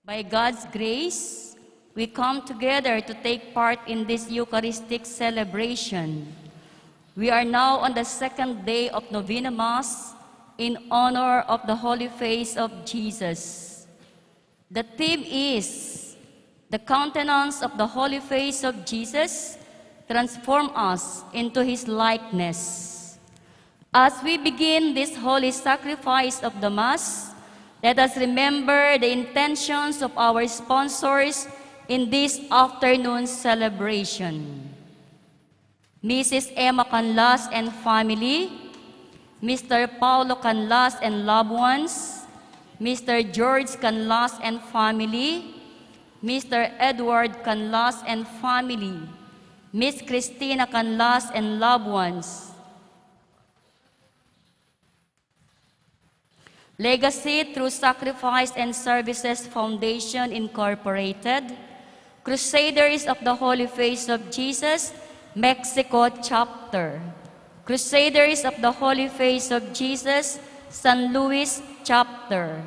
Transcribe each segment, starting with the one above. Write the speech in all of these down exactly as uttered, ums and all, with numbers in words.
By God's grace, we come together to take part in this Eucharistic celebration. We are now on the second day of Novena Mass in honor of the Holy Face of Jesus. The theme is the countenance of the Holy Face of Jesus transform us into his likeness. As we begin this holy sacrifice of the Mass, let us remember the intentions of our sponsors in this afternoon celebration. Missus Emma Canlas and family, Mister Paulo Canlas and loved ones, Mister George Canlas and family, Mister Edward Canlas and family, Miss Christina Canlas and loved ones. Legacy through Sacrifice and Services Foundation Incorporated, Crusaders of the Holy Face of Jesus, Mexico Chapter, Crusaders of the Holy Face of Jesus, San Luis Chapter,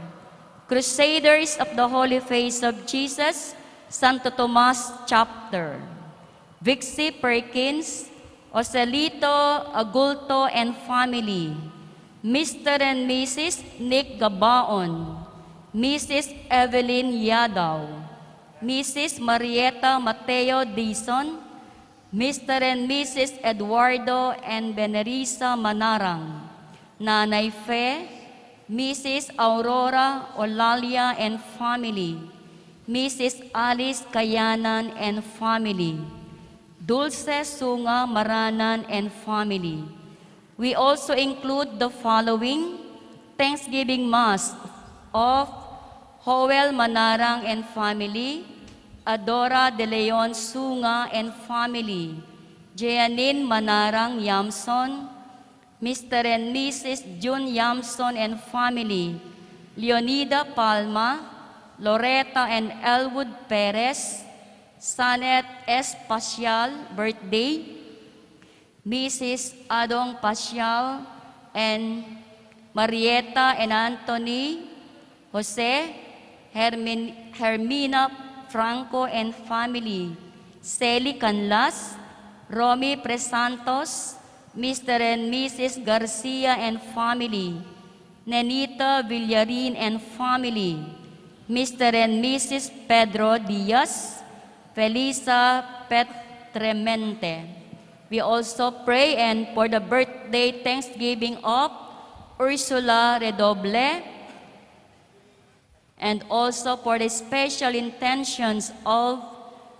Crusaders of the Holy Face of Jesus, Santo Tomas Chapter, Vixie Perkins, Joselito Agulto and family, Mister and Missus Nick Gabaon, Missus Evelyn Yadaw, Missus Marieta Mateo Dizon, Mister and Missus Eduardo and Benerisa Manarang, Nanay Fe, Missus Aurora Olalia and family, Missus Alice Kayanan and family, Dulce Sunga Maranan and family. We also include the following Thanksgiving Mass of Joel Manarang and family, Adora de Leon Sunga and family, Jeanine Manarang Yamson, Mister and Missus Jun Yamson and family, Leonida Palma, Loretta and Elwood Perez, Sanet S. Pasial, birthday, Missus Adong Pasial, and Marieta and Anthony, Jose, Hermin-, Hermina Franco and family, Sally Canlas, Romy Presantos, Mister and Missus Garcia and family, Nenita Villarin and family, Mister and Missus Pedro Diaz, Felisa Petremente. We also pray and for the birthday thanksgiving of Ursula Redoble, and also for the special intentions of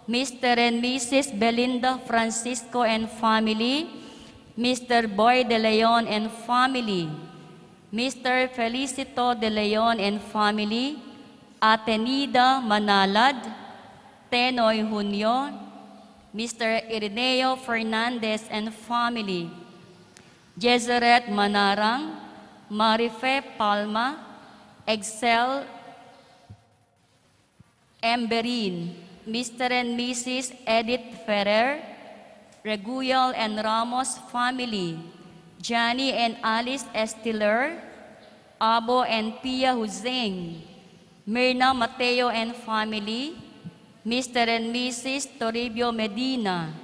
Mister and Missus Belinda Francisco and family, Mister Boy De Leon and family, Mister Felicito De Leon and family, Atenida Manalad, Tenoy Junio, Mister Irineo Fernandez and family, Jezeret Manarang, Marife Palma, Excel Emberin, Mister and Missus Edith Ferrer, Reguial and Ramos family, Johnny and Alice Estiller, Abo and Pia Hussein, Mirna Mateo and family, Mister and Missus Toribio Medina,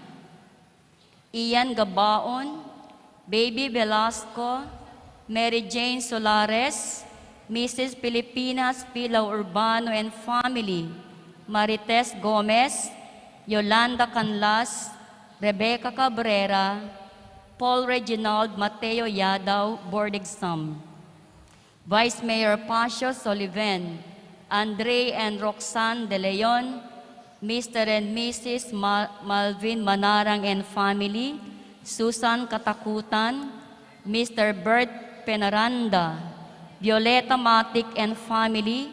Ian Gabaon, Baby Velasco, Mary Jane Solares, Missus Filipinas Pilar Urbano and family, Marites Gomez, Yolanda Canlas, Rebecca Cabrera, Paul Reginald Mateo Yadaw, board exam. Vice Mayor Pacio Soliven, Andre and Roxanne De Leon, Mister and Missus Ma-, Malvin Manarang and family, Susan Katakutan, Mister Bert Penaranda, Violeta Matic and family,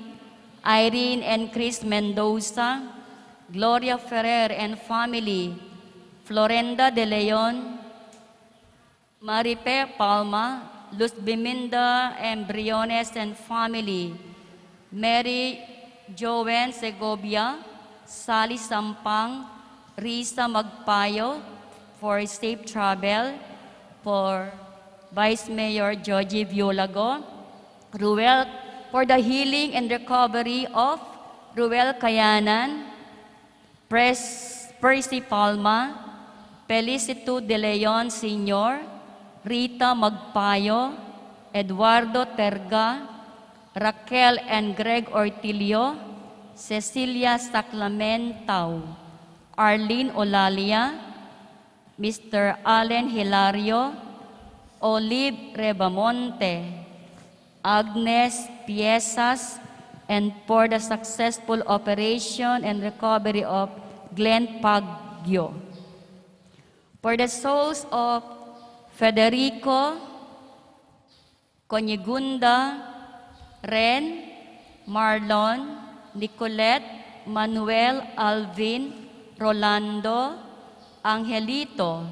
Irene and Chris Mendoza, Gloria Ferrer and family, Florenda De Leon, Maripe Palma, Luz Biminda and Briones and family, Mary Joan Segovia, Sally Sampang, Risa Magpayo, for safe travel, for Vice Mayor Georgie Violago, Ruel, for the healing and recovery of Ruel Kayanan, Pres-, Percy Palma, Felicito De Leon Senior, Rita Magpayo, Eduardo Terga, Raquel and Greg Ortilio, Cecilia Saclamentao, Arlene Olalia, Mister Allen Hilario, Olive Rebamonte, Agnes Piezas, and for the successful operation and recovery of Glenn Pagyo. For the souls of Federico, Conigunda, Ren, Marlon, Nicolette, Manuel, Alvin, Rolando, Angelito,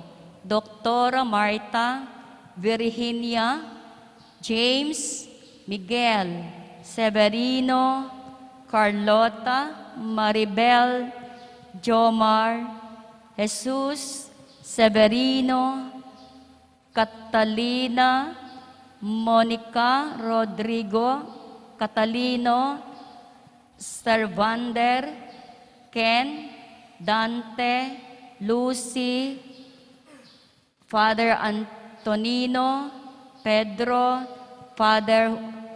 Doktora Marta, Virginia, James, Miguel, Severino, Carlota, Maribel, Jomar, Jesus, Severino, Catalina, Monica, Rodrigo, Catalino, Servander, Ken, Dante, Lucy, Father Antonino, Pedro, Father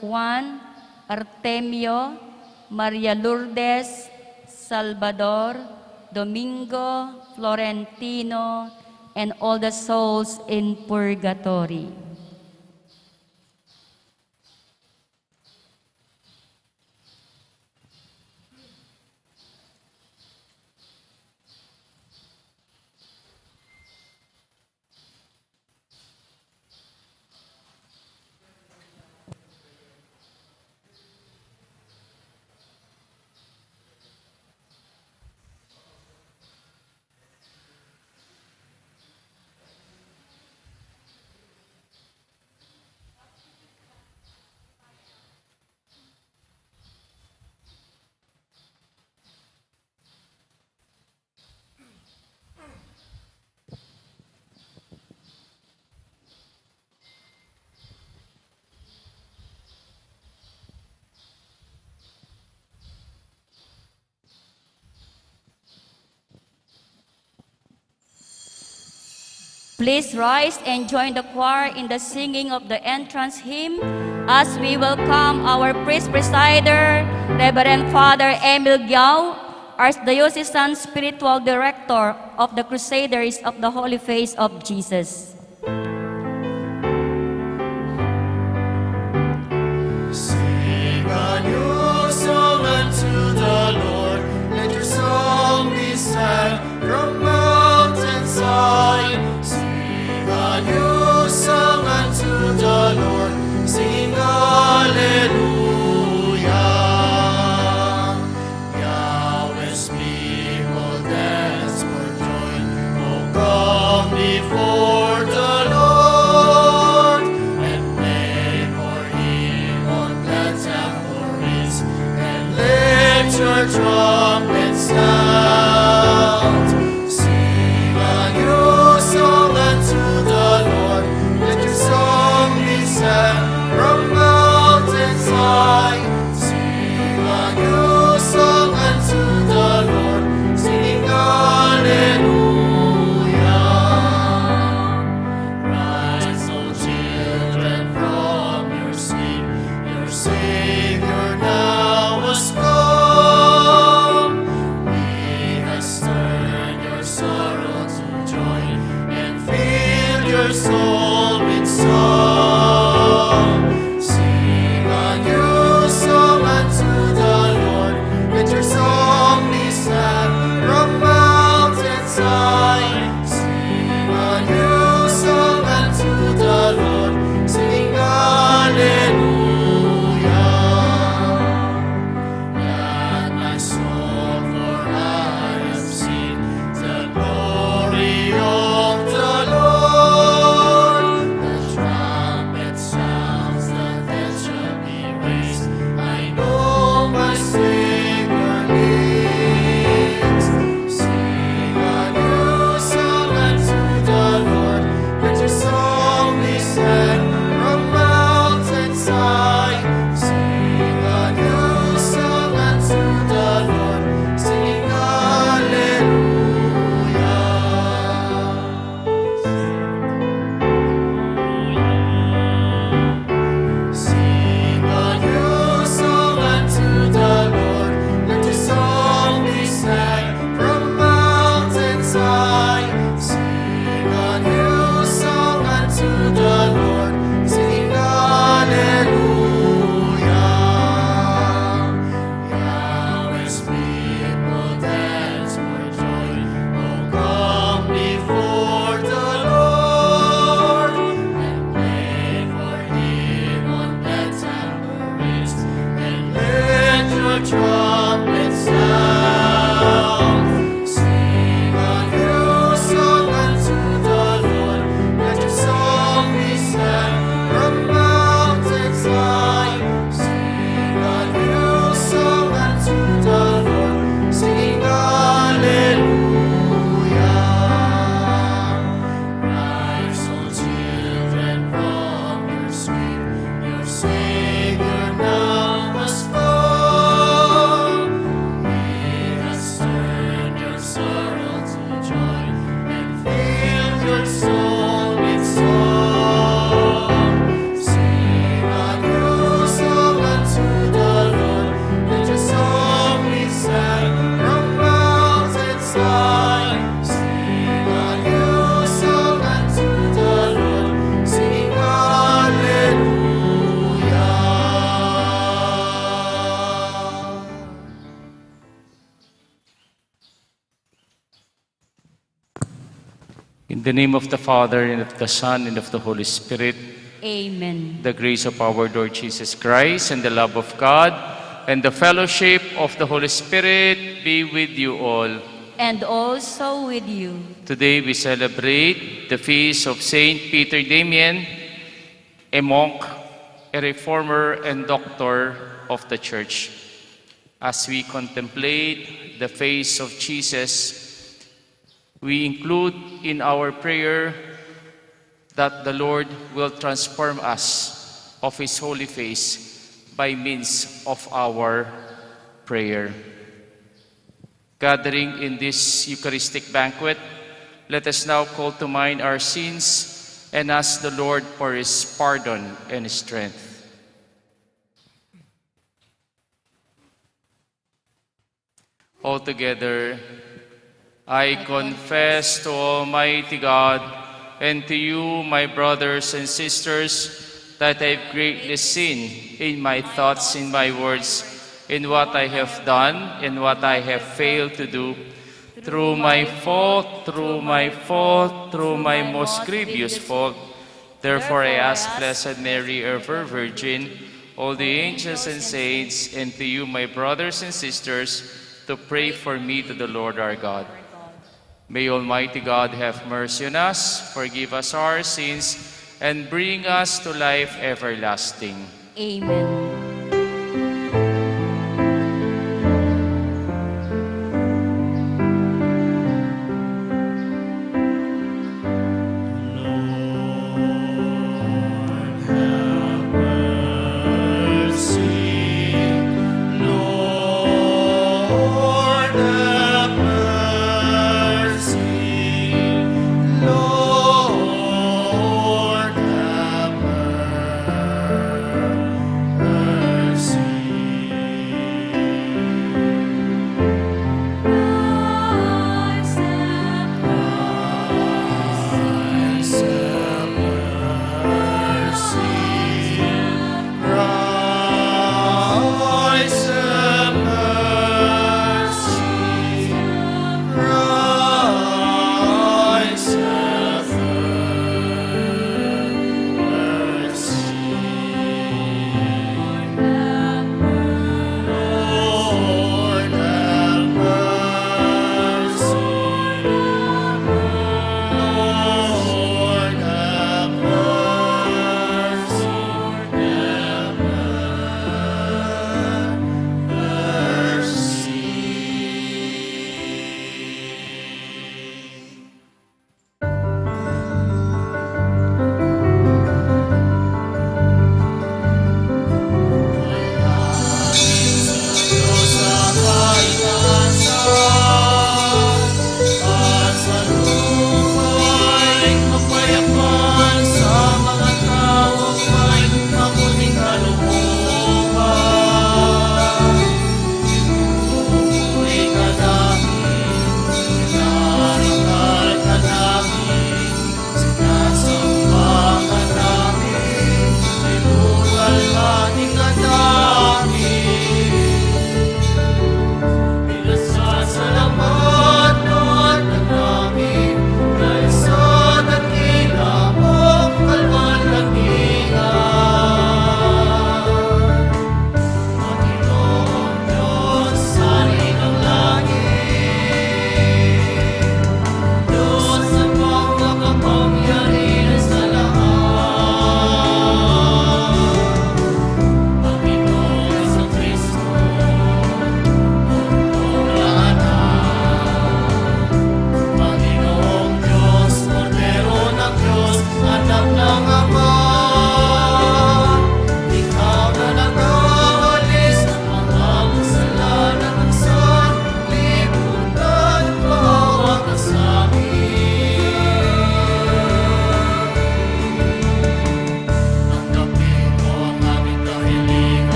Juan, Artemio, Maria Lourdes, Salvador, Domingo, Florentino, and all the souls in purgatory. Please rise and join the choir in the singing of the entrance hymn as we welcome our priest presider, Reverend Father Emil Giao, Archdiocesan Spiritual Director of the Crusaders of the Holy Face of Jesus. Sing a new song unto the Lord. Let your song be sang from mountainside. Sing a new song unto the Lord. Sing Alleluia. Yahweh's people dance for joy. Oh, come before The name of the Father, and of the Son, and of the Holy Spirit. Amen. The grace of our Lord Jesus Christ, and the love of God, and the fellowship of the Holy Spirit be with you all. And also with you. Today we celebrate the feast of Saint Peter Damian, a monk, a reformer, and doctor of the Church. As we contemplate the face of Jesus, we include in our prayer that the Lord will transform us of His holy face by means of our prayer. Gathering in this Eucharistic banquet, let us now call to mind our sins and ask the Lord for His pardon and strength. Altogether, I confess to Almighty God and to you, my brothers and sisters, that I have greatly sinned in my thoughts, in my words, in what I have done, and what I have failed to do, through my fault, through my fault, through my most grievous fault. Therefore, I ask Blessed Mary, ever Virgin, all the angels and saints, and to you, my brothers and sisters, to pray for me to the Lord our God. May Almighty God have mercy on us, forgive us our sins, and bring us to life everlasting. Amen.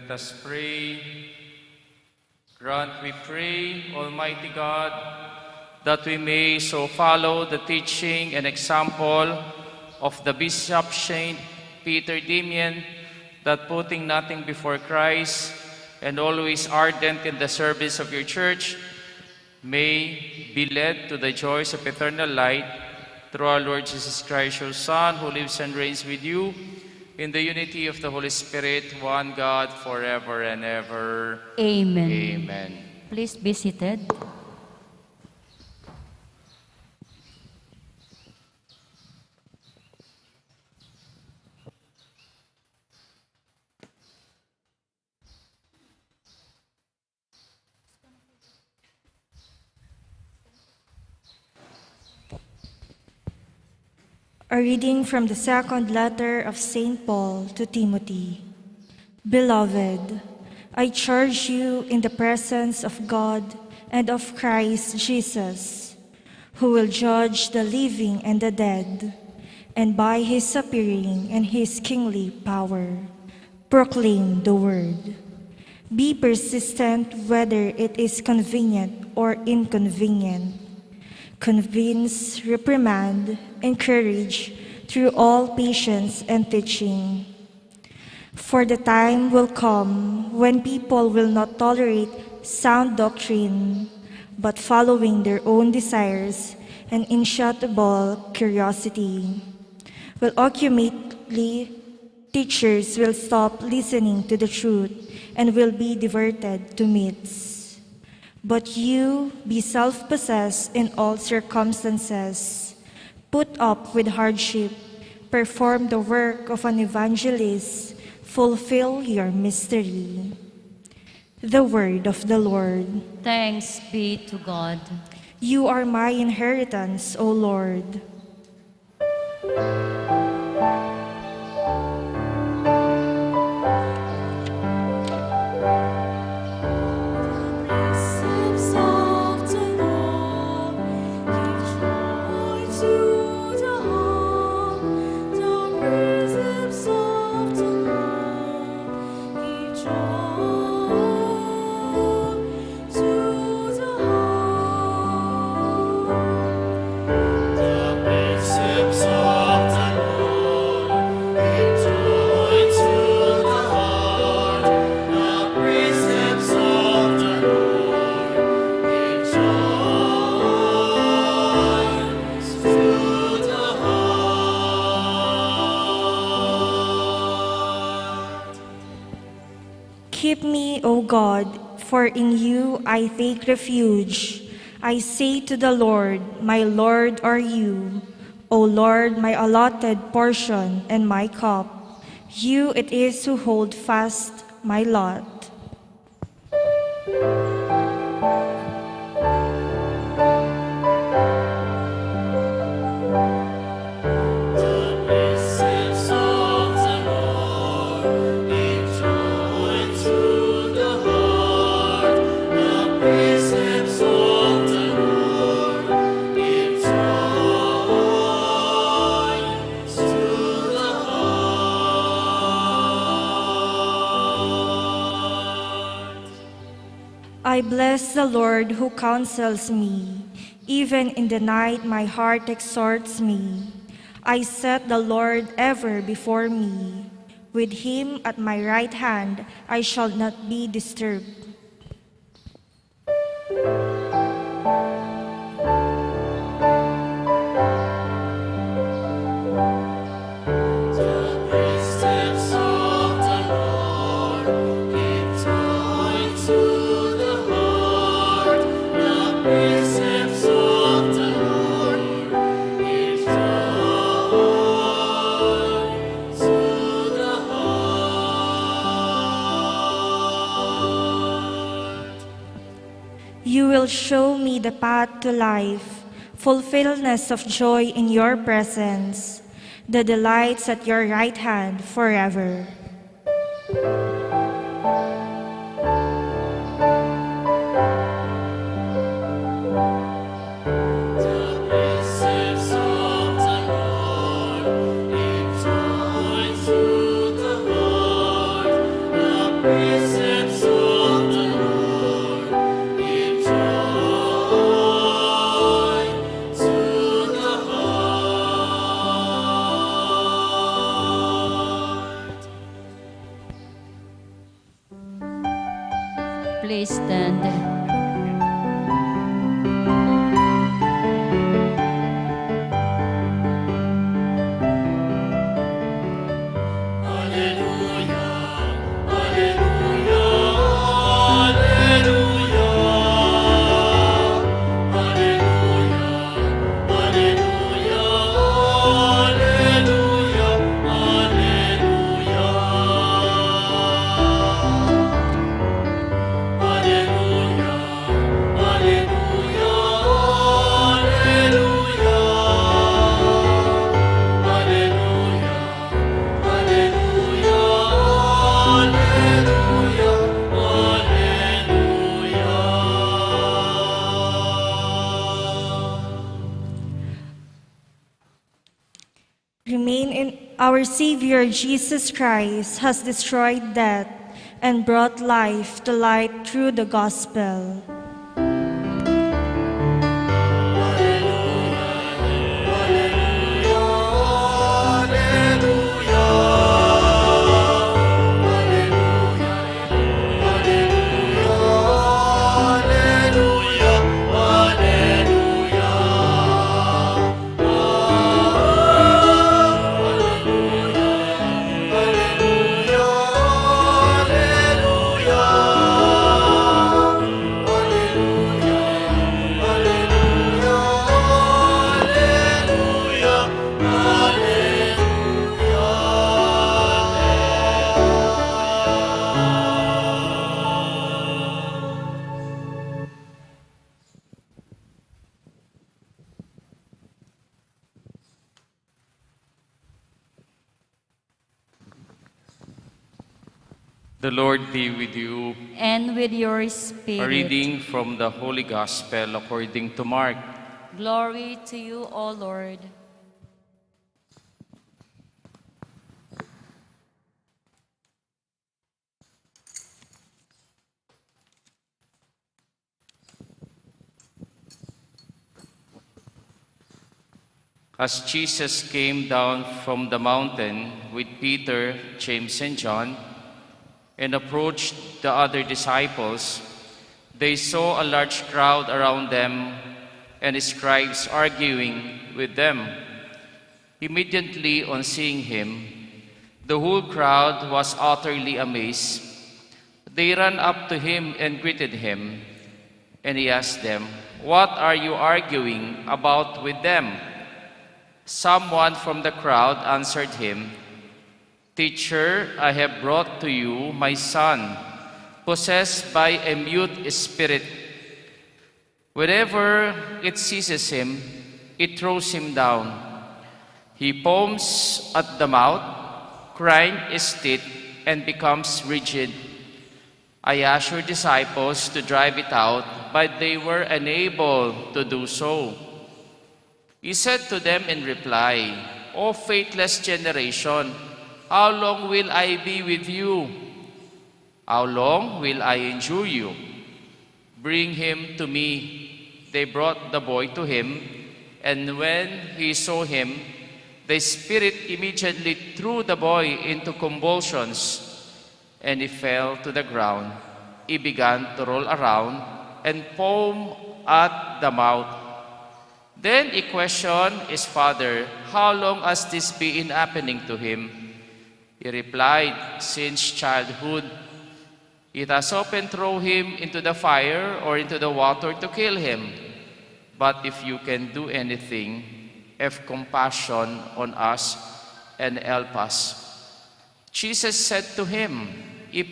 Let us pray. Grant, we pray, Almighty God, that we may so follow the teaching and example of the Bishop Saint Peter Damian, that putting nothing before Christ and always ardent in the service of your church, may be led to the joys of eternal light through our Lord Jesus Christ, your Son, who lives and reigns with you in the unity of the Holy Spirit, one God, forever and ever. Amen. Amen. Please be seated. A reading from the second letter of Saint Paul to Timothy. Beloved, I charge you in the presence of God and of Christ Jesus, who will judge the living and the dead, and by his appearing and his kingly power, proclaim the word. Be persistent whether it is convenient or inconvenient. Convince, reprimand, encourage through all patience and teaching. For the time will come when people will not tolerate sound doctrine, but following their own desires and insatiable curiosity, will ultimately teachers will stop listening to the truth and will be diverted to myths. But you be self possessed in all circumstances, put up with hardship, perform the work of an evangelist, fulfill your mystery. The word of the Lord. Thanks be to God. You are my inheritance, O Lord. Keep me, O God, for in you I take refuge. I say to the Lord, "My Lord are you." O Lord, my allotted portion and my cup, you it is who hold fast my lot. I bless the Lord who counsels me. Even in the night, my heart exhorts me. I set the Lord ever before me. With him at my right hand, I shall not be disturbed. You will show me the path to life, fulfillness of joy in your presence. The delights at your right hand forever. Please stand. Remain in our Savior Jesus Christ has destroyed death and brought life to light through the gospel. The Lord be with you. And with your spirit. A reading from the Holy Gospel according to Mark. Glory to you, O Lord. As Jesus came down from the mountain with Peter, James, and John, and approached the other disciples, they saw a large crowd around them and scribes arguing with them. Immediately on seeing him, the whole crowd was utterly amazed. They ran up to him and greeted him, and he asked them, "What are you arguing about with them?" Someone from the crowd answered him, "Teacher, I have brought to you my son, possessed by a mute spirit. Whenever it seizes him, it throws him down. He foams at the mouth, grinds his teeth, and becomes rigid. I asked your disciples to drive it out, but they were unable to do so." He said to them in reply, "O faithless generation, how long will I be with you? How long will I endure you? Bring him to me." They brought the boy to him, and when he saw him, the spirit immediately threw the boy into convulsions, and he fell to the ground. He began to roll around and foam at the mouth. Then he questioned his father, "How long has this been happening to him?" He replied, "Since childhood. It has often thrown him into the fire or into the water to kill him. But if you can do anything, have compassion on us and help us." Jesus said to him, "If,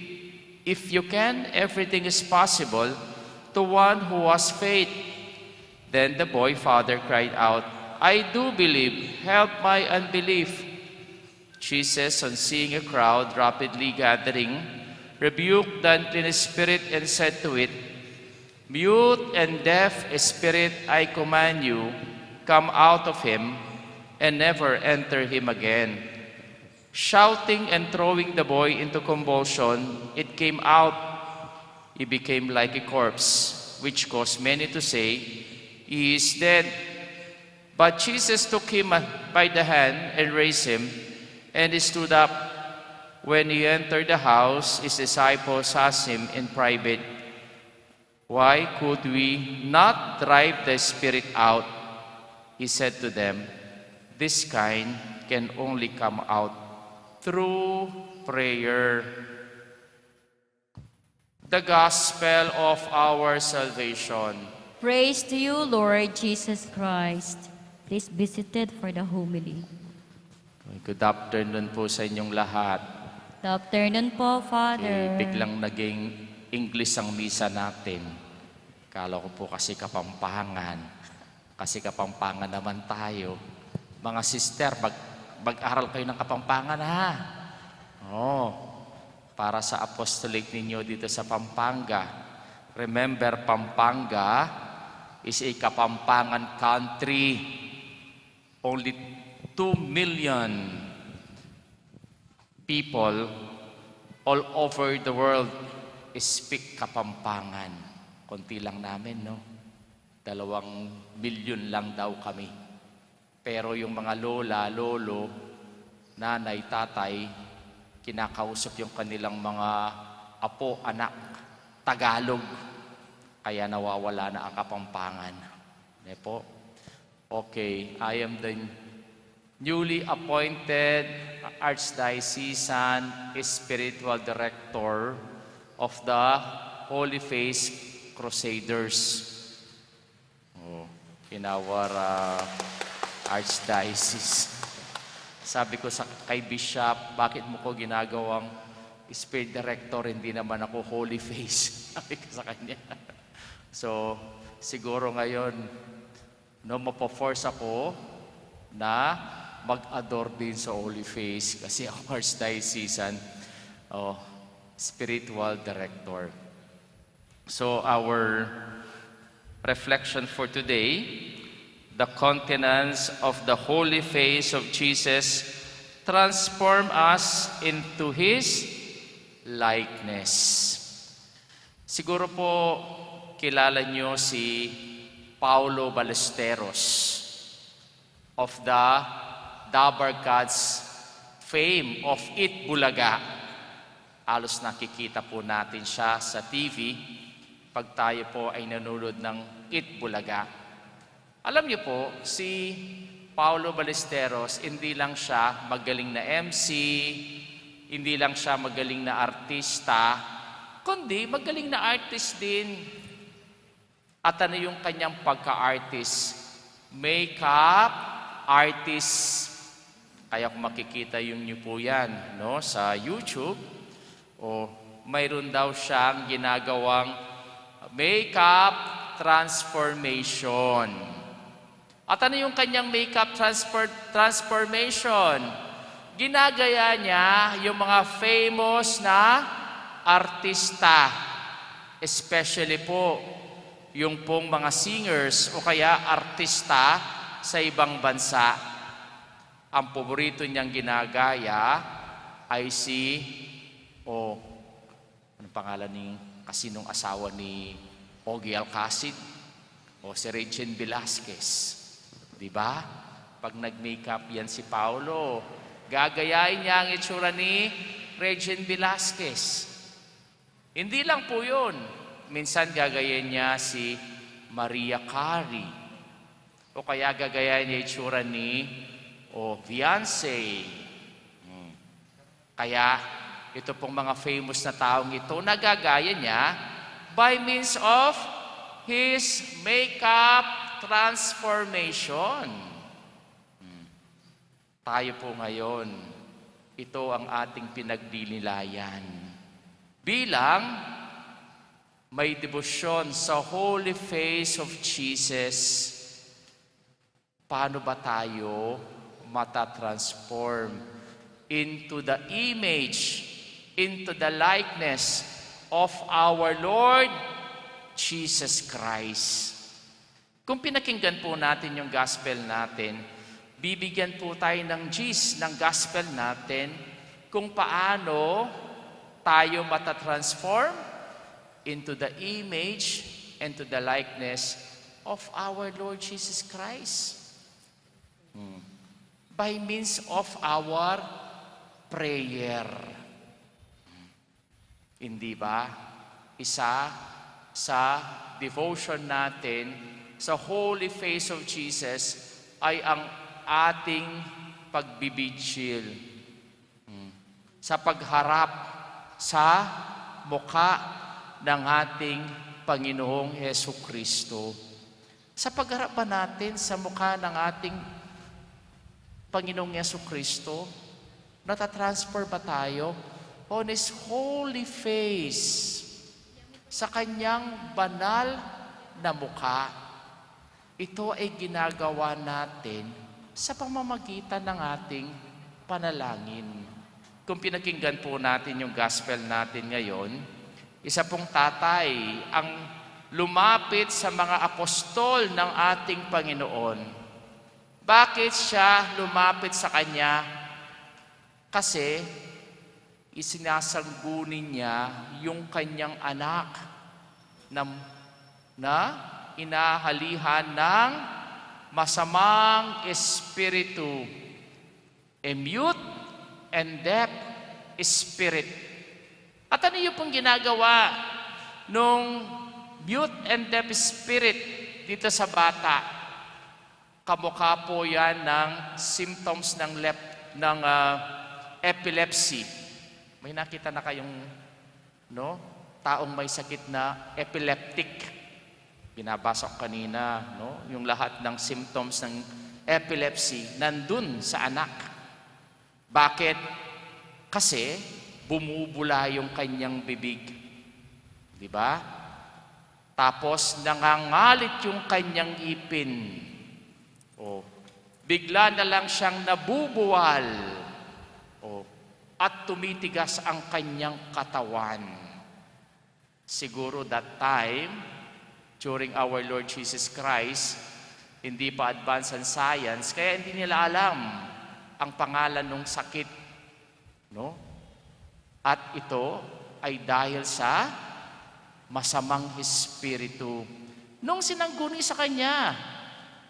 if you can, everything is possible to one who has faith." Then the boy father cried out, "I do believe, help my unbelief." Jesus, on seeing a crowd rapidly gathering, rebuked the unclean spirit and said to it, "Mute and deaf spirit, I command you, come out of him and never enter him again." Shouting and throwing the boy into convulsion, it came out. He became like a corpse, which caused many to say, "He is dead." But Jesus took him by the hand and raised him, and he stood up. When he entered the house, his disciples asked him in private, "Why could we not drive the spirit out?" He said to them, "This kind can only come out through prayer." The gospel of our salvation. Praise to you, Lord Jesus Christ. Please be seated for the homily. Good afternoon po sa inyong lahat. Good afternoon po, Father. Eh, biglang naging English ang misa natin. Kala ko po kasi Kapampangan. Kasi Kapampangan naman tayo. Mga sister, mag-, mag-aral kayo ng Kapampangan, ha? Oh, para sa apostolate ninyo dito sa Pampanga. Remember, Pampanga is a Kapampangan country. Only two million people all over the world speak Kapampangan. Konti lang namin, no? Dalawang milyon lang daw kami. Pero yung mga lola, lolo, nanay, tatay, kinakausap yung kanilang mga apo, anak, Tagalog. Kaya nawawala na ang Kapampangan. Ne po? Okay, I am the newly appointed Archdiocesan Spiritual Director of the Holy Face Crusaders. Oh, in our, uh, Archdiocese. Sabi ko sa kay Bishop, "Bakit mo ko ginagawang Spirit Director, hindi naman ako Holy Face?" Sabi ko sa kanya. So, siguro ngayon, no, mapo-force ako na mag-adore din sa Holy Face kasi ang Archdiocesan, oh, spiritual director. So our reflection for today, the countenance of the holy face of Jesus transform us into His likeness. Siguro po kilala nyo si Paulo Ballesteros of the Dabar Gods fame of Eat Bulaga. Halos nakikita po natin siya sa T V pag tayo po ay nanonood ng Eat Bulaga. Alam niyo po, si Paulo Ballesteros, hindi lang siya magaling na M C, hindi lang siya magaling na artista, kundi magaling na artist din. At ano yung kanyang pagka-artist? Makeup artist. Kaya kung makikita yung niyo po yan, no, sa YouTube, o mayroon daw siyang ginagawang makeup transformation. At ano yung kanyang makeup transfer-, transformation? Ginagaya niya yung mga famous na artista, especially po yung pong mga singers o kaya artista sa ibang bansa. Ang paborito niyang ginagaya ay si, o, anong pangalan ni kasinong asawa ni Ogie Alcacid? O, si Regine Velasquez. Di ba? Pag nag-makeup yan si Paulo, gagayain niya ang itsura ni Regine Velasquez. Hindi lang po yun. Minsan gagayain niya si Mariah Carey. O kaya gagayain niya itsura ni, o, Beyonce. Hmm. Kaya ito pong mga famous na taong ito, nagagaya niya by means of his makeup transformation. Hmm. Tayo po ngayon, ito ang ating pinagninilayan. Bilang may debosyon sa Holy Face of Jesus, paano ba tayo matatransform into the image, into the likeness of our Lord Jesus Christ? Kung pinakinggan po natin yung gospel natin, bibigyan po tayo ng gist ng gospel natin kung paano tayo matatransform into the image and to the likeness of our Lord Jesus Christ. Hmm. By means of our prayer. Hindi ba? Isa sa devotion natin sa Holy Face of Jesus ay ang ating pagbibidsil. Hmm. Sa pagharap sa mukha ng ating Panginoong Hesu Kristo. Sa pagharap ba natin sa mukha ng ating Panginoong Hesu Kristo, natatransfer ba tayo on His holy face, sa kanyang banal na mukha? Ito ay ginagawa natin sa pamamagitan ng ating panalangin. Kung pinakinggan po natin yung gospel natin ngayon, isa pong tatay ang lumapit sa mga apostol ng ating Panginoon. Bakit siya lumapit sa kanya? Kasi isinasangguni niya yung kanyang anak na, na inahalihan ng masamang espiritu, a mute and deaf spirit. At ano yung pong ginagawa nung mute and deaf spirit dito sa bata? Kamukha po yan ng symptoms ng lep-, ng, ah, epilepsy. May nakita na kayong, no, taong may sakit na epileptic? Binabasa ko kanina, no, yung lahat ng symptoms ng epilepsy nandun sa anak. Bakit? Kasi bumubula yung kanyang bibig. Di ba? Tapos nangangalit yung kanyang ngipin. O, bigla na lang siyang nabubuwal. O, at tumitigas ang kanyang katawan. Siguro that time, during our Lord Jesus Christ, hindi pa advance ang science, kaya hindi nila alam ang pangalan ng sakit, no? At ito ay dahil sa masamang espiritu. Nung sinangguni sa kanya,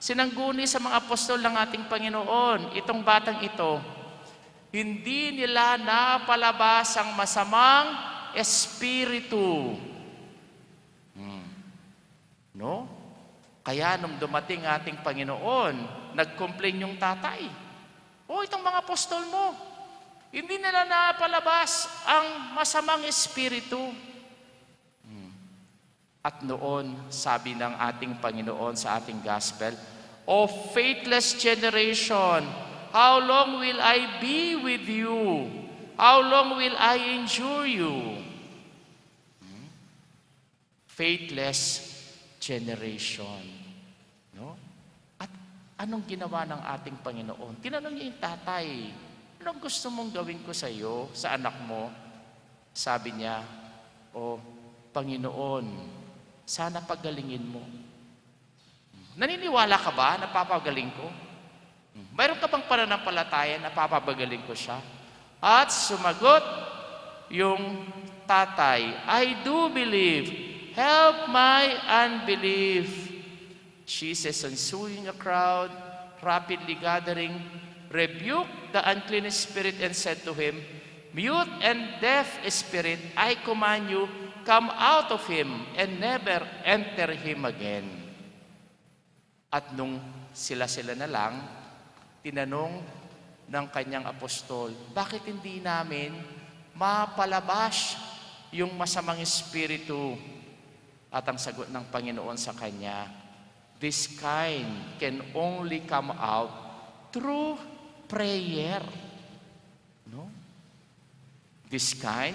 sinangguni sa mga apostol ng ating Panginoon, itong batang ito, hindi nila napalabas ang masamang espiritu. Hmm. No? Kaya nung dumating ating Panginoon, nag-complain yung tatay. "O, itong mga apostol mo, hindi nila napalabas ang masamang espiritu." Hmm. At noon, sabi ng ating Panginoon sa ating gospel, "O faithless generation, how long will I be with you? How long will I endure you?" Hmm? Faithless generation. No? At anong ginawa ng ating Panginoon? Tinanong niya yung tatay, "Anong gusto mong gawin ko sa iyo, sa anak mo?" Sabi niya, "O Panginoon, sana pagalingin mo." Naniniwala ka ba na papagaling ko? Mayroon ka bang pananampalataya na papapagaling ko siya? At sumagot yung tatay, "I do believe. Help my unbelief." Jesus, on seeing a crowd rapidly gathering, rebuked the unclean spirit and said to him, "Mute and deaf spirit, I command you, come out of him and never enter him again." At nung sila-sila na lang, tinanong ng kanyang apostol, "Bakit hindi namin mapalabas yung masamang espiritu?" At ang sagot ng Panginoon sa kanya, "This kind can only come out through prayer." No? "This kind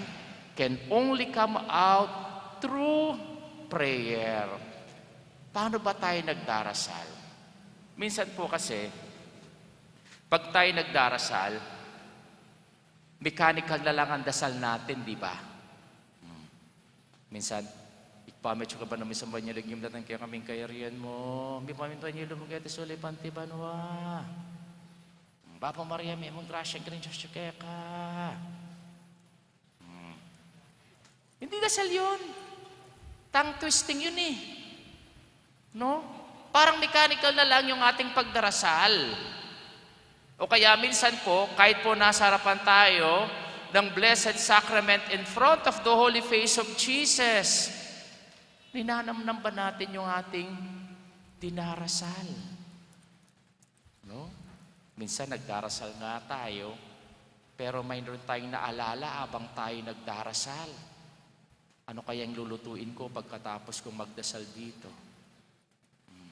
can only come out through prayer." Paano ba tayo nagdarasal? Minsan po kasi, pag tayo nagdarasal, mechanical na lang ang dasal natin, di ba? Hmm. Minsan, "Ipamit ka ba namin sa banyalag yung datang kaya kaming kayarian mo? Ipamit ba niyo lumugay at sulay panti banwa?" "Bapa Maria, mie mung grasya, ing Ginung Dios atyu keka." Hmm. Hindi dasal yun. Tongue twisting yun eh. No? Parang mechanical na lang yung ating pagdarasal. O kaya minsan po, kahit po nasa harapan tayo ng Blessed Sacrament in front of the Holy Face of Jesus, Ninanamnam ba natin yung ating dinarasal? No? Minsan nagdarasal nga tayo, pero mayroon tayong naalala abang tayo nagdarasal. Ano kayang lulutuin ko pagkatapos kong magdasal dito? Hmm.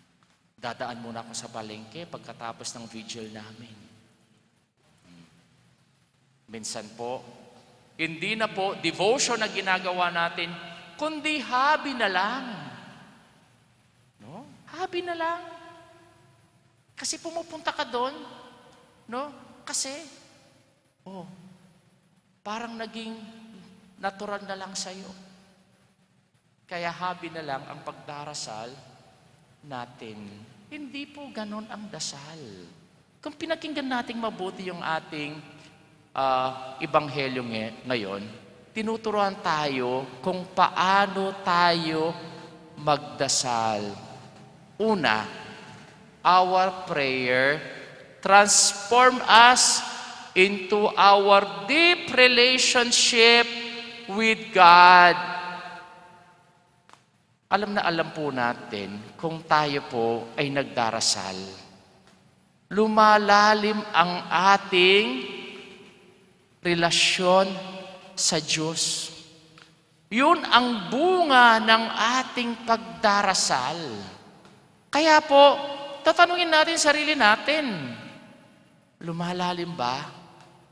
Dadaan muna ako sa palengke pagkatapos ng vigil namin. Hmm. Minsan po, hindi na po devotion na ginagawa natin, kundi hobby na lang. No? Hobby na lang. Kasi pumupunta ka doon, no? Kasi, oh, parang naging natural na lang sa'yo. Kaya hobby na lang ang pagdarasal natin. Hindi po ganon ang dasal. Kung pinakinggan nating mabuti yung ating, ah, ebanghelyo nge-, ngayon, tinuturuan tayo kung paano tayo magdasal. Una, our prayer transform us into our deep relationship with God. Alam na alam po natin kung tayo po ay nagdarasal, lumalalim ang ating relasyon sa Diyos. Yun ang bunga ng ating pagdarasal. Kaya po, tatanungin natin sarili natin, "Lumalalim ba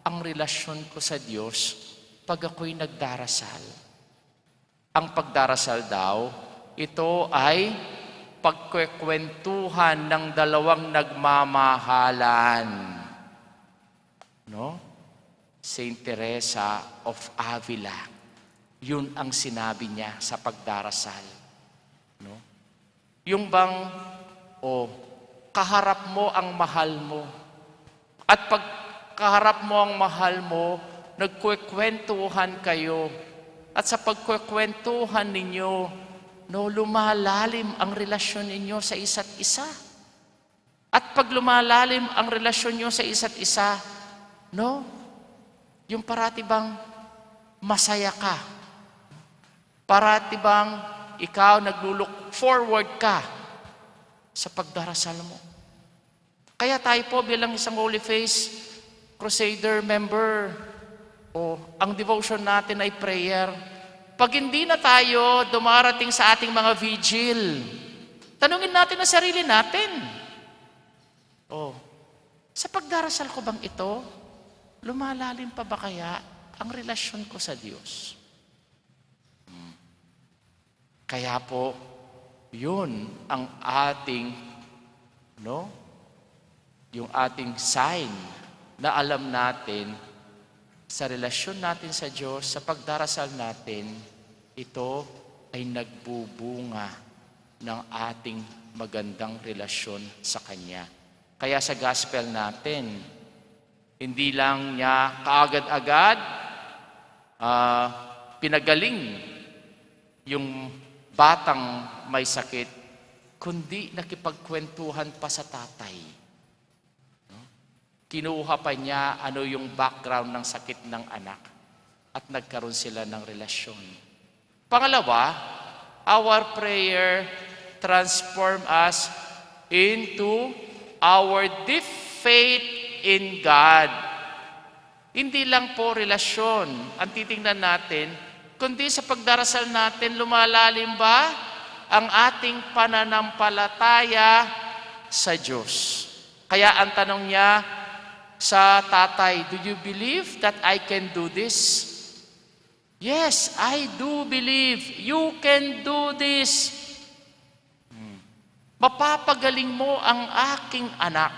ang relasyon ko sa Diyos pag ako'y nagdarasal?" Ang pagdarasal daw, ito ay pagkwekwentuhan ng dalawang nagmamahalan. No? Saint Teresa of Avila. Yun ang sinabi niya sa pagdarasal. No? Yung bang, o, kaharap mo ang mahal mo. At pag kaharap mo ang mahal mo, nagkwekwentuhan kayo. At sa pagkwekwentuhan ninyo, no, lumalalim ang relasyon ninyo sa isa't isa. At pag lumalalim ang relasyon nyo sa isa't isa, no? Yung parati bang masaya ka? Parati bang ikaw naglu-look forward ka sa pagdarasal mo? Kaya tayo po bilang isang Holy Face Crusader member, o, ang devotion natin ay prayer. Pag hindi na tayo dumarating sa ating mga vigil, tanungin natin ang sarili natin, "O, sa pagdarasal ko bang ito, lumalalim pa ba kaya ang relasyon ko sa Diyos?" Hmm. Kaya po, yun ang ating, no? Yung ating sign na alam natin sa relasyon natin sa Diyos, sa pagdarasal natin, ito ay nagbubunga ng ating magandang relasyon sa Kanya. Kaya sa gospel natin, hindi lang niya kaagad-agad, ah, pinagaling yung batang may sakit, kundi nakipagkwentuhan pa sa tatay. No? Kinuha pa niya ano yung background ng sakit ng anak at nagkaroon sila ng relasyon. Pangalawa, our prayer transform us into our deep faith in God. Hindi lang po relasyon ang titingnan natin, kundi sa pagdarasal natin, lumalalim ba ang ating pananampalataya sa Diyos? Kaya ang tanong niya sa tatay, "Do you believe that I can do this?" "Yes, I do believe you can do this." Hmm. "Mapapagaling mo ang aking anak."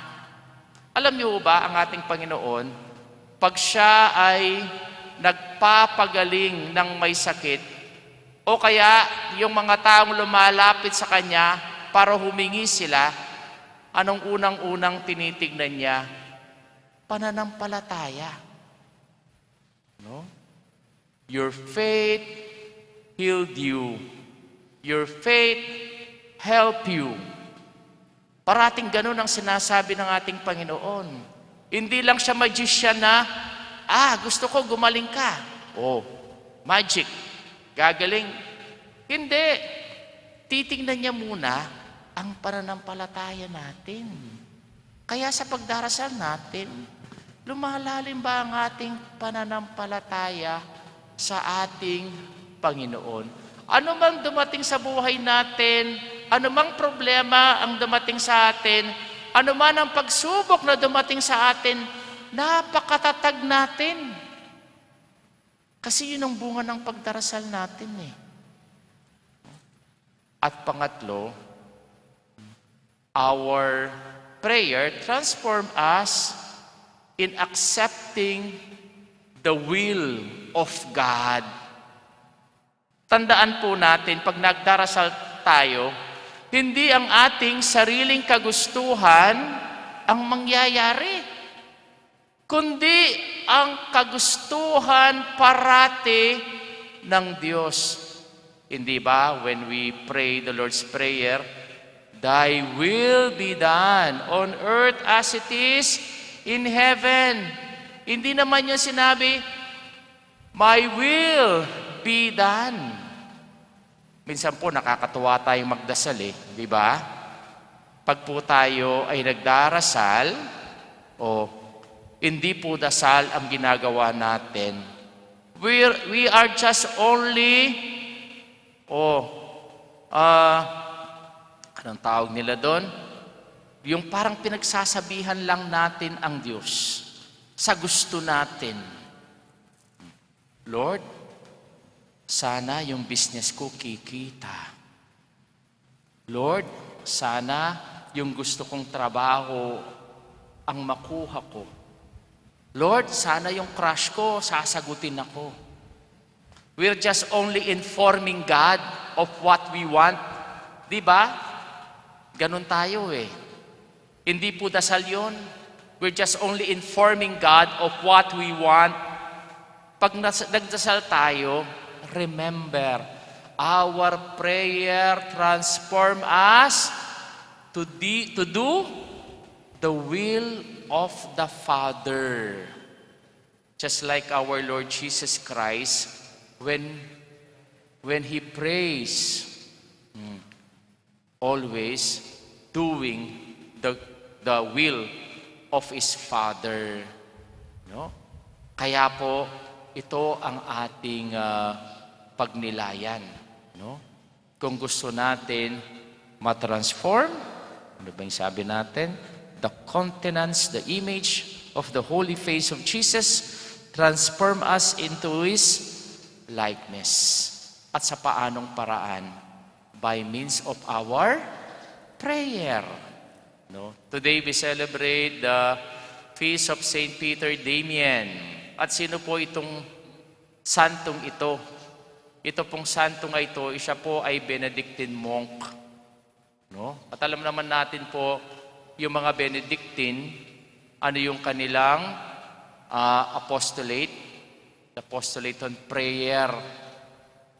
Alam niyo ba, ang ating Panginoon, pag siya ay nagpapagaling ng may sakit, o kaya yung mga taong lumalapit sa kanya para humingi sila, anong unang-unang tinitignan niya? Pananampalataya. No? "Your faith healed you. Your faith help you." Parating ganun ang sinasabi ng ating Panginoon. Hindi lang siya magician na, "Ah, gusto ko gumaling ka." Oh, magic. Gagaling. Hindi. Titingnan niya muna ang pananampalataya natin. Kaya sa pagdarasal natin, lumalalim ba ang ating pananampalataya sa ating Panginoon? Ano mang dumating sa buhay natin, ano mang problema ang dumating sa atin, ano man ang pagsubok na dumating sa atin, napakatatag natin. Kasi yun ang bunga ng pagdarasal natin eh. At pangatlo, our prayer transform us in accepting the will of God. Tandaan po natin, pag nagdarasal tayo, hindi ang ating sariling kagustuhan ang mangyayari, kundi ang kagustuhan parati ng Diyos. Hindi ba, when we pray the Lord's Prayer, "Thy will be done on earth as it is in heaven." Hindi naman niya sinabi, "My will be done." Minsan po, nakakatuwa tayong magdasal eh, di ba? Pag po tayo ay nagdarasal, o hindi po dasal ang ginagawa natin. We're, we are just only, o, ah, anong tawag nila doon? Yung parang pinagsasabihan lang natin ang Diyos sa gusto natin. "Lord, sana yung business ko kikita. Lord, sana yung gusto kong trabaho ang makuha ko. Lord, sana yung crush ko, sasagutin ako." We're just only informing God of what we want. Di ba? Ganun tayo eh. Hindi po dasal yun. We're just only informing God of what we want. Pag nas- nagdasal tayo, remember, our prayer transform us to, di- to do the will of the Father. Just like our Lord Jesus Christ, when, when He prays, mm, always doing the, the will of His Father. No? Kaya po, ito ang ating, ah, pagnilayan. No? Kung gusto natin matransform, ano ba yung sabi natin? The countenance, the image of the holy face of Jesus, transform us into His likeness. At sa paanong paraan? By means of our prayer. No? Today we celebrate the feast of Saint Peter Damian. At sino po itong santong ito? Ito pong santong ito, siya po ay Benedictine monk. No? At alam naman natin po yung mga Benedictine, ano yung kanilang, ah, apostolate, the apostolate on prayer.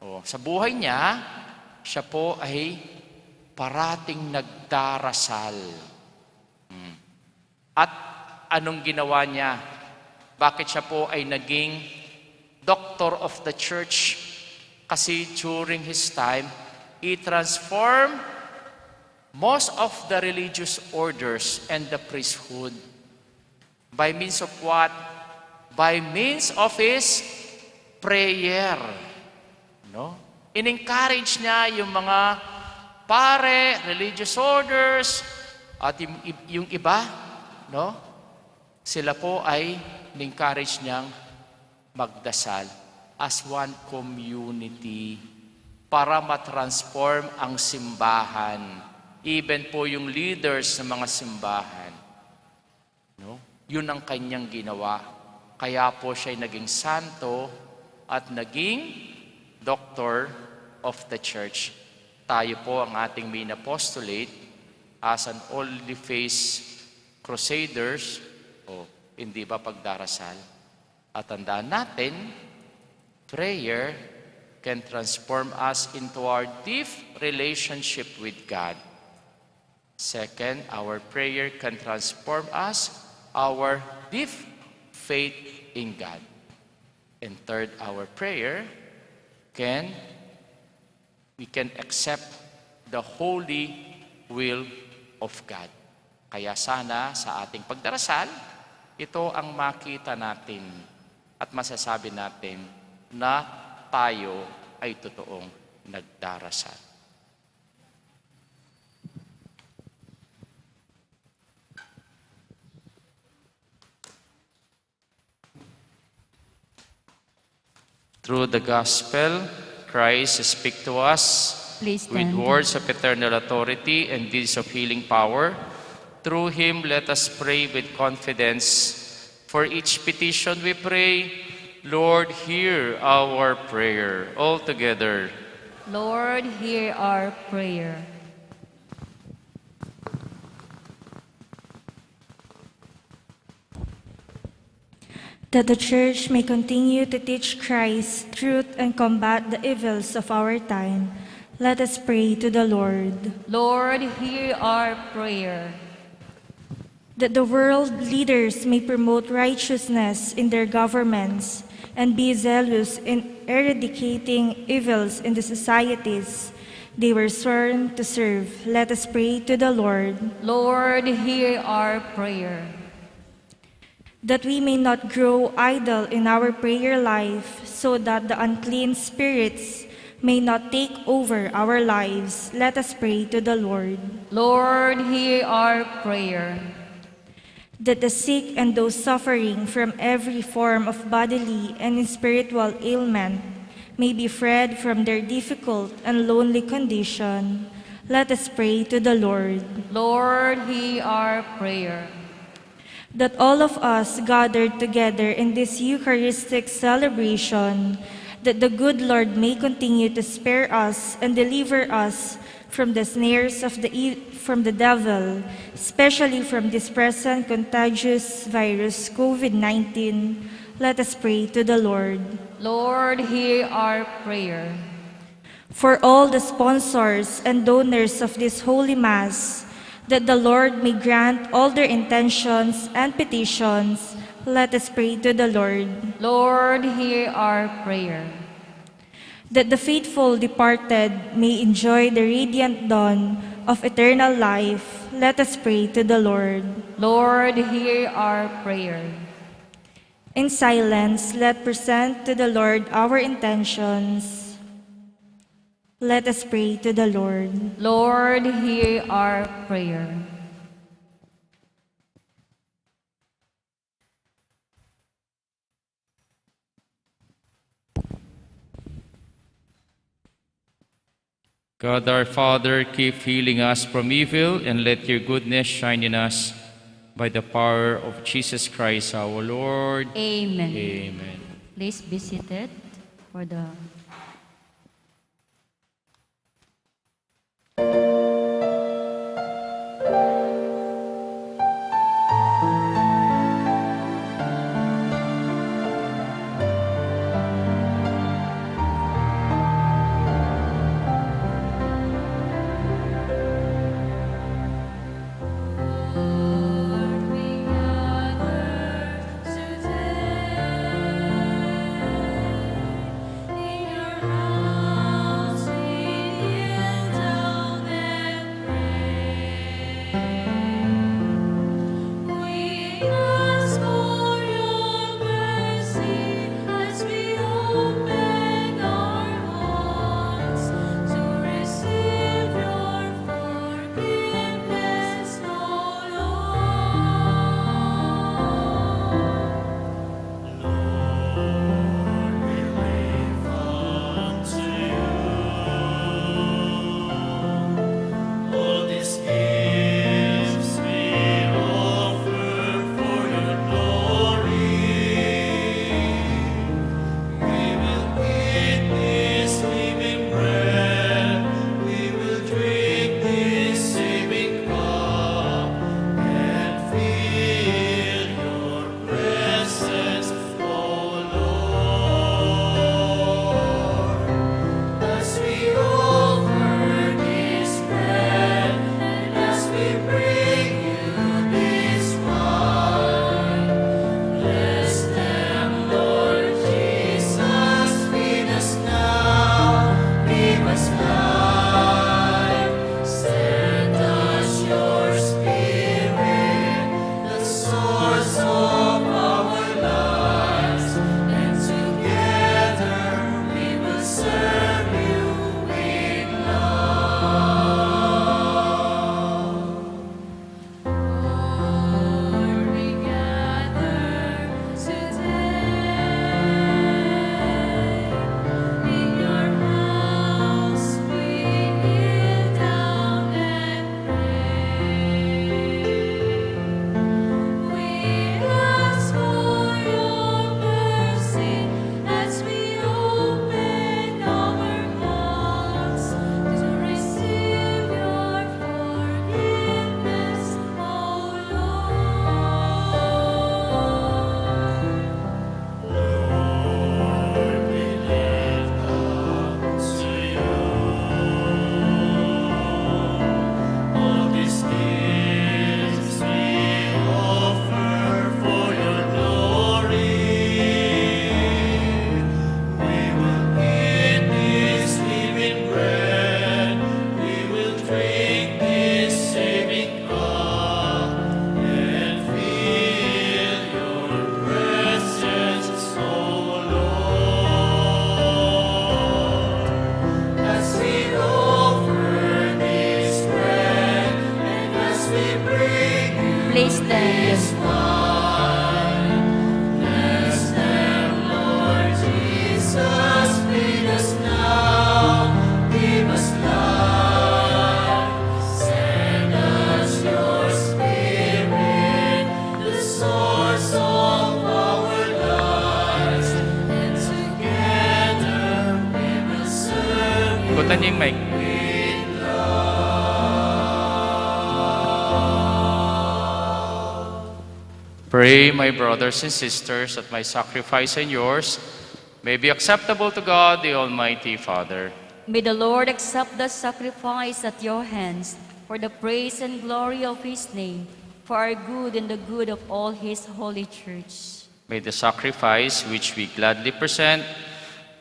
O, sa buhay niya, siya po ay parating nagdarasal. Hmm. At anong ginawa niya? Bakit siya po ay naging doctor of the church? Kasi during his time, he transformed most of the religious orders and the priesthood. By means of what? By means of his prayer. No? In-encourage niya yung mga pare, religious orders, at yung, yung iba, no? Sila po ay in-encourage niyang magdasal as one community para matransform ang simbahan, even po yung leaders ng mga simbahan. No? Yun ang kanyang ginawa. Kaya po siya'y naging santo at naging doctor of the church. Tayo po ang ating main apostolate as an holy face crusaders, o hindi ba, pagdarasal. At tandaan natin, prayer can transform us into our deep relationship with God. Second, our prayer can transform us, our deep faith in God. And third, our prayer can, we can accept the holy will of God. Kaya sana sa ating pagdarasal, ito ang makita natin at masasabi natin na tayo ay totoong nagdarasal. Through the gospel, Christ speak to us Please with stand. Words of eternal authority and deeds of healing power. Through him, let us pray with confidence. For each petition we pray, Lord, hear our prayer. All together. Lord, hear our prayer. That the Church may continue to teach Christ's truth and combat the evils of our time, let us pray to the Lord. Lord, hear our prayer. That the world leaders may promote righteousness in their governments and be zealous in eradicating evils in the societies they were sworn to serve, let us pray to the Lord. Lord, hear our prayer. That we may not grow idle in our prayer life, so that the unclean spirits may not take over our lives, let us pray to the Lord. Lord, hear our prayer. That the sick and those suffering from every form of bodily and spiritual ailment may be freed from their difficult and lonely condition, let us pray to the Lord. Lord, hear our prayer. That all of us gathered together in this Eucharistic celebration, that the good Lord may continue to spare us and deliver us from the snares of the e- from the devil, especially from this present contagious virus, COVID nineteen, let us pray to the Lord. Lord, hear our prayer. For all the sponsors and donors of this Holy Mass, that the Lord may grant all their intentions and petitions, let us pray to the Lord. Lord, hear our prayer. That the faithful departed may enjoy the radiant dawn of eternal life, let us pray to the Lord. Lord, hear our prayer. In silence, let present to the Lord our intentions. Let us pray to the Lord. Lord, hear our prayer. God our Father, keep healing us from evil, and let your goodness shine in us by the power of Jesus Christ our Lord. Amen. Amen. Please be seated for the Putanying mic. Pray, my brothers and sisters, that my sacrifice and yours may be acceptable to God, the Almighty Father. May the Lord accept the sacrifice at your hands for the praise and glory of his name, for our good and the good of all his holy church. May the sacrifice which we gladly present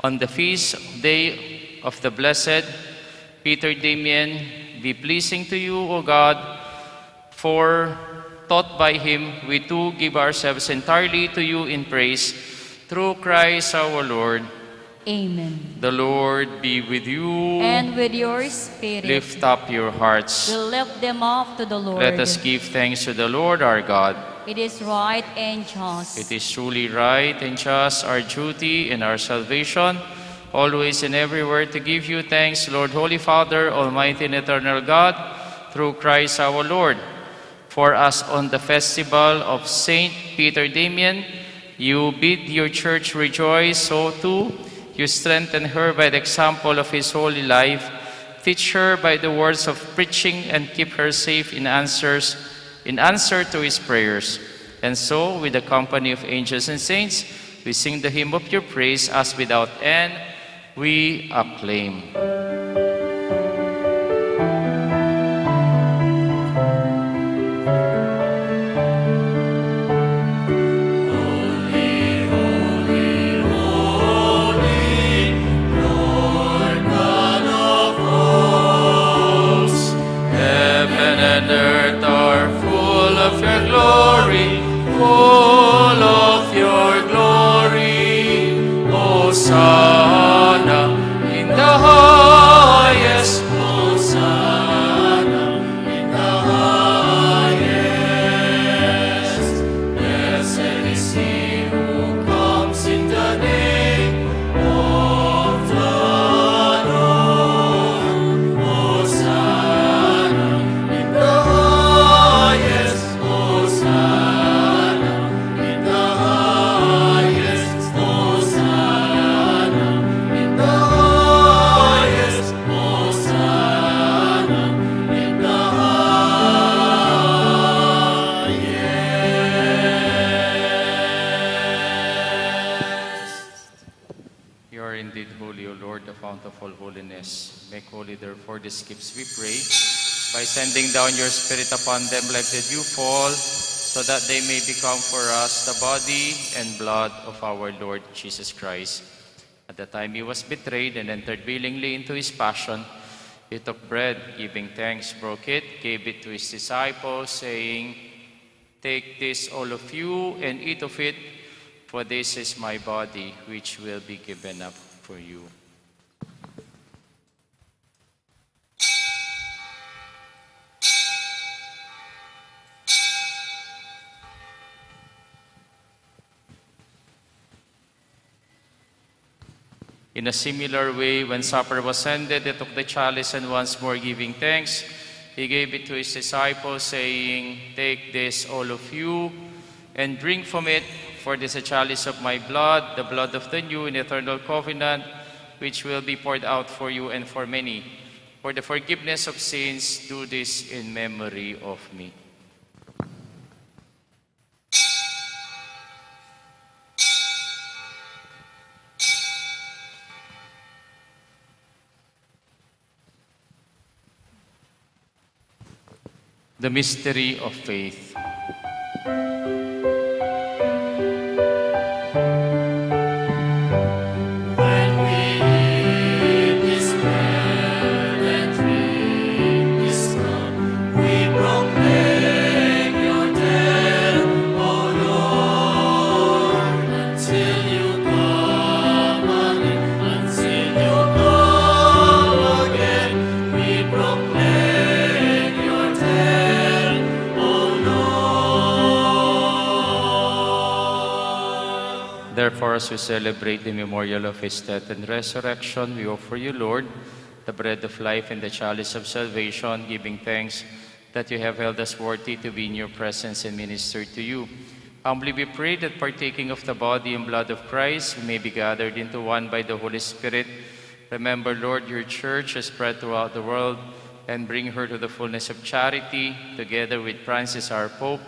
on the feast day of the blessed Peter Damian be pleasing to you, O God, for taught by him, we too give ourselves entirely to you in praise, through Christ our Lord. Amen. The Lord be with you. And with your spirit. Lift up your hearts. We lift them up to the Lord. Let us give thanks to the Lord our God. It is right and just. It is truly right and just, our duty and our salvation, always and everywhere to give you thanks, Lord, Holy Father, Almighty and eternal God, through Christ our Lord. For as on the festival of Saint Peter Damian, you bid your church rejoice, so too you strengthen her by the example of his holy life. Teach her by the words of preaching and keep her safe in answers, in answer to his prayers. And so, with the company of angels and saints, we sing the hymn of your praise as without end we acclaim. Holy, holy, holy, Lord God of hosts, heaven and earth are full of your glory, full of your glory. Hosanna in the highest. Hosanna in the highest. Blessed is he who comes in the name of the Lord. Hosanna in the highest. Hosanna in the highest. Hosanna in the highest. Hosanna in the highest. You are indeed holy, O Lord, the fount of all holiness. Make holy, therefore, these gifts, we pray, by sending down your Spirit upon them, let the dew fall, so that they may become for us the body and blood of our Lord Jesus Christ. At the time he was betrayed and entered willingly into his passion, he took bread, giving thanks, broke it, gave it to his disciples, saying, "Take this, all of you, and eat of it, for this is my body, which will be given up for you." In a similar way, when supper was ended, he took the chalice and, once more giving thanks, he gave it to his disciples, saying, "Take this, all of you, and drink from it, for this is a chalice of my blood, the blood of the new and eternal covenant, which will be poured out for you and for many for the forgiveness of sins. Do this in memory of me." The mystery of faith. When we eat this bread and drink this cup, we proclaim your death, O Lord, until you come again, until you come again, we proclaim your death, O Lord. Therefore, as we celebrate the memorial of his death and resurrection, we offer you, Lord, the bread of life and the chalice of salvation, giving thanks that you have held us worthy to be in your presence and minister to you. Humbly we pray that, partaking of the body and blood of Christ, we may be gathered into one by the Holy Spirit. Remember, Lord, your church has spread throughout the world, and bring her to the fullness of charity, together with Francis our Pope,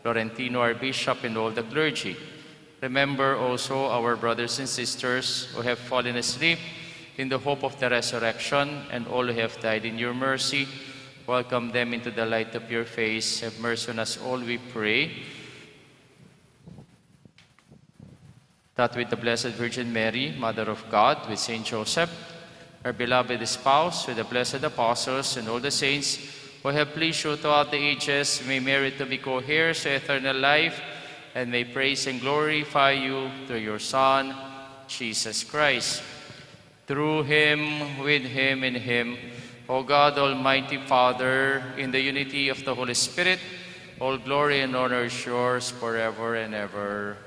Florentino our Bishop, and all the clergy. Remember also our brothers and sisters who have fallen asleep in the hope of the resurrection, and all who have died in your mercy. Welcome them into the light of your face. Have mercy on us all, we pray, that with the Blessed Virgin Mary, Mother of God, with Saint Joseph, her beloved spouse, with the blessed apostles and all the saints who have pleased you throughout the ages, may merit to be co-heirs to eternal life, and may praise and glorify you through your Son, Jesus Christ. Through him, with him, in him, O God, Almighty Father, in the unity of the Holy Spirit, all glory and honor is yours forever and ever.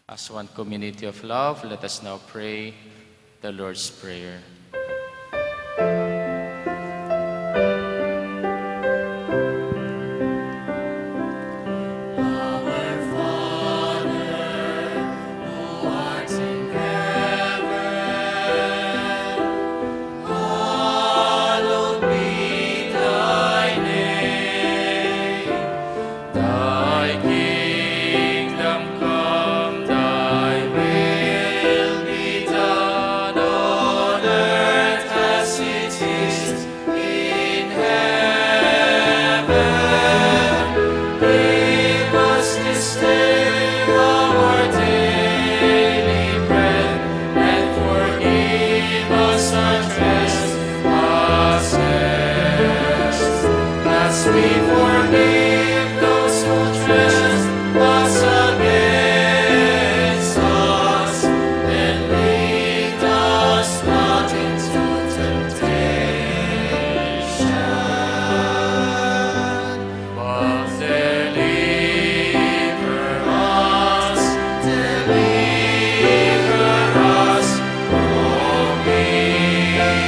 As one community of love, let us now pray the Lord's Prayer. Our Father, who art in heaven, hallowed be thy name. Thy kingdom come, thy will be done on earth as it is in heaven. Give us this day our daily bread, and forgive us our trespasses, as we forgive those who trespass against us, and lead us not into temptation, but deliver us, deliver us from evil.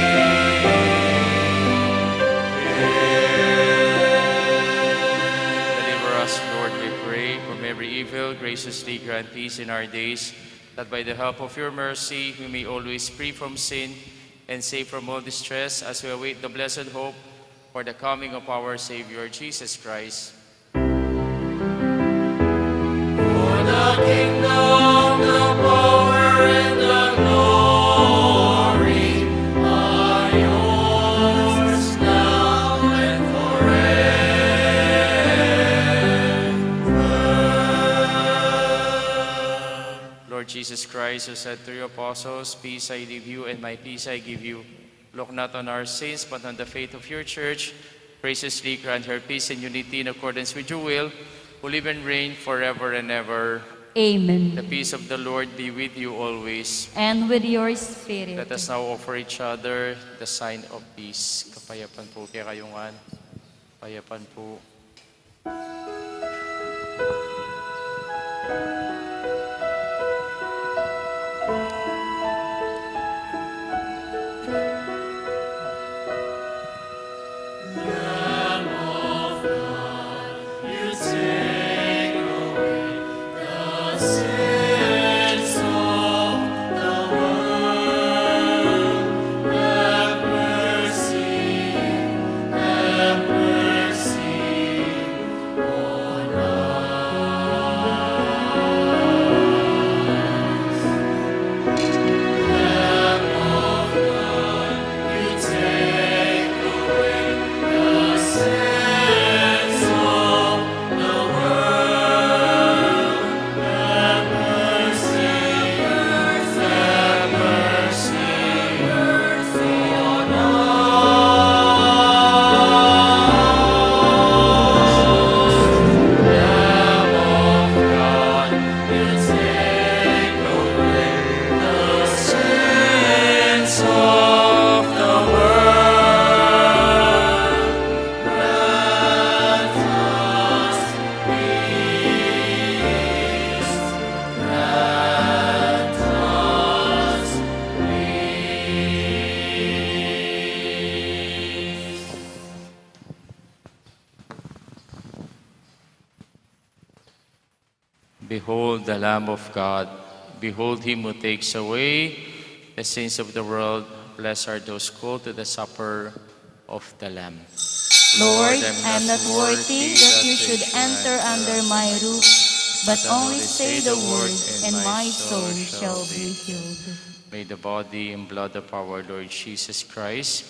Deliver us, Lord, we pray, from every evil. Graciously grant peace in our days, that by the help of your mercy we may always free from sin and safe from all distress, as we await the blessed hope for the coming of our Savior Jesus Christ. For the kingdom, the power, and the glory are yours now and forever. Lord Jesus Christ, who said to your apostles, "Peace I leave you, and my peace I give you," look not on our sins, but on the faith of your church. Graciously grant her peace and unity in accordance with your will, who live and reign forever and ever. Amen. The peace of the Lord be with you always. And with your spirit. Let us now offer each other the sign of peace. Kapayapan po kekayu ngan. Kapayapan po. Behold the Lamb of God. Behold him who takes away the sins of the world. Blessed are those called to the supper of the Lamb. Lord, I am not worthy that you should enter under my roof, but only say the word, and my soul shall be healed. May the body and blood of our Lord Jesus Christ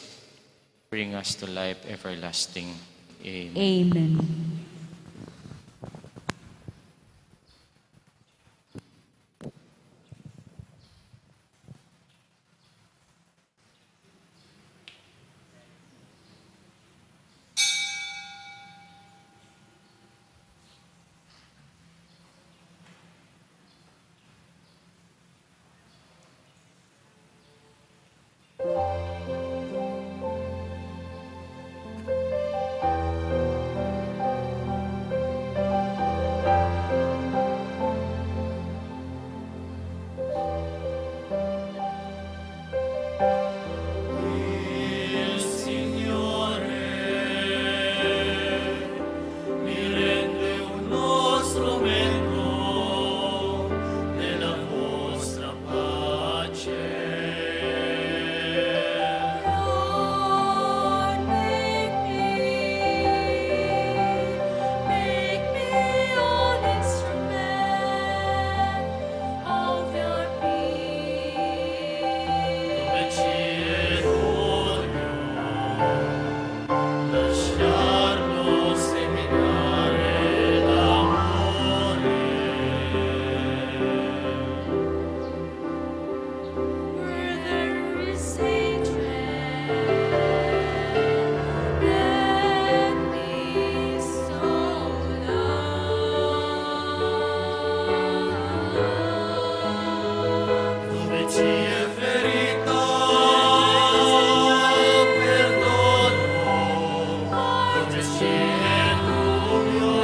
bring us to life everlasting. Amen. Amen. Lord, make me, make me an instrument of your peace. Where there is hatred, let me sow love. Dove ci è ferita, perdono. Dove ci è dubbio,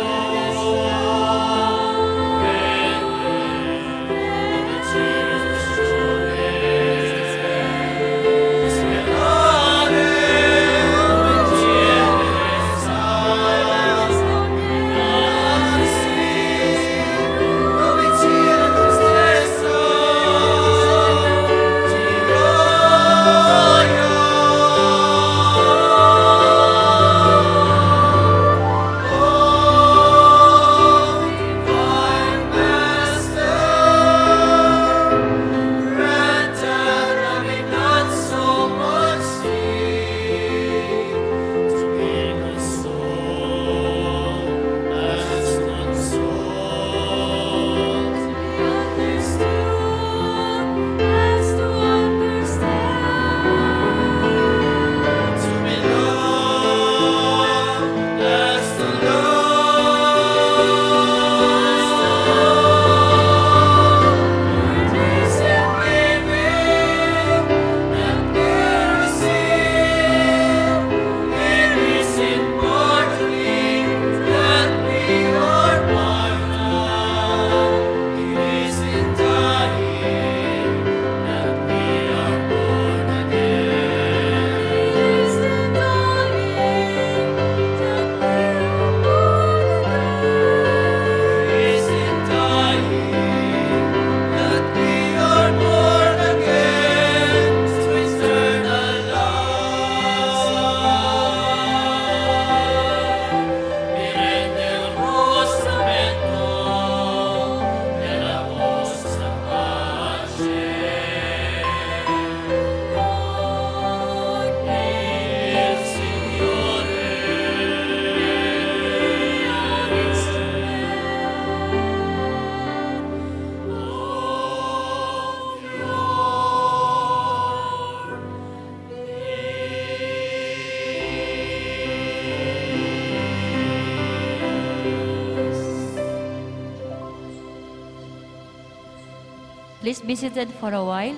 Please be seated for a while.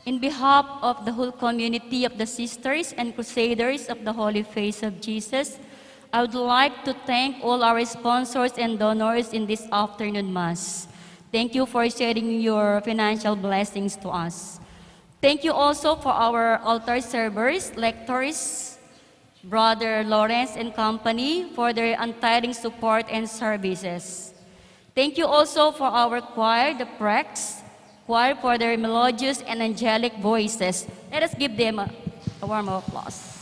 In behalf of the whole community of the Sisters and Crusaders of the Holy Face of Jesus, I would like to thank all our sponsors and donors in this afternoon Mass. Thank you for sharing your financial blessings to us. Thank you also for our altar servers, lectors, Brother Lawrence and company, for their untiring support and services. Thank you also for our choir, the Prex Choir, for their melodious and angelic voices. Let us give them a, a warm applause.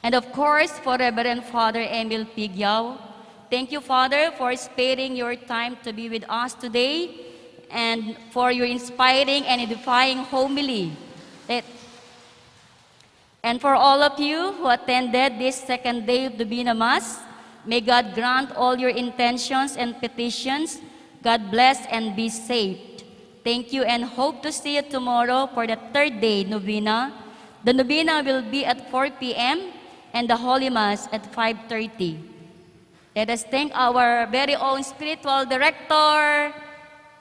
And of course, for Reverend Father Emil Pigiao, thank you, Father, for sparing your time to be with us today and for your inspiring and edifying homily. Let, and for all of you who attended this second day of the Novena Mass, may God grant all your intentions and petitions. God bless and be safe. Thank you and hope to see you tomorrow for the third day novena. The novena will be at four p m and the Holy Mass at five thirty. Let us thank our very own spiritual director,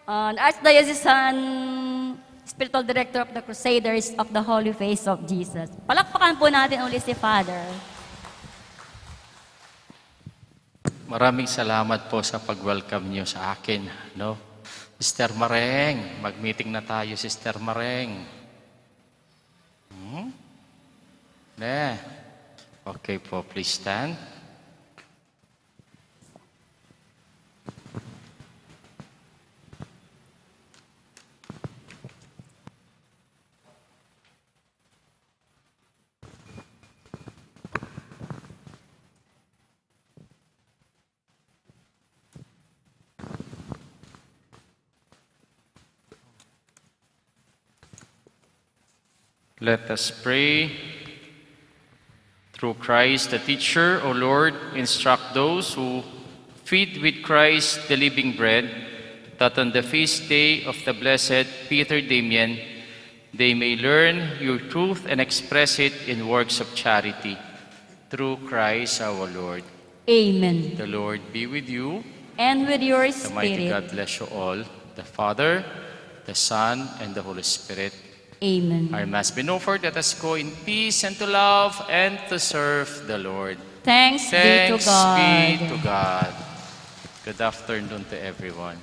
uh, Archdiocesan spiritual director of the Crusaders of the Holy Face of Jesus. Palakpakan po natin uli si Father. Maraming salamat po sa pag-welcome niyo sa akin, no? Sister Mareng, mag-meeting na tayo, Sister Mareng. Hmm? Ne. Okay po, please stand. Let us pray. Through Christ the teacher, O Lord, instruct those who feed with Christ the living bread, that on the feast day of the blessed Peter Damian, they may learn your truth and express it in works of charity. Through Christ our Lord. Amen. The Lord be with you. And with your The mighty spirit. God bless you all, the Father, the Son, and the Holy Spirit. Amen. Our Mass been offered. Let us go in peace and to love and to serve the Lord. Thanks, be to Thanks God. Be to God. Good afternoon to everyone.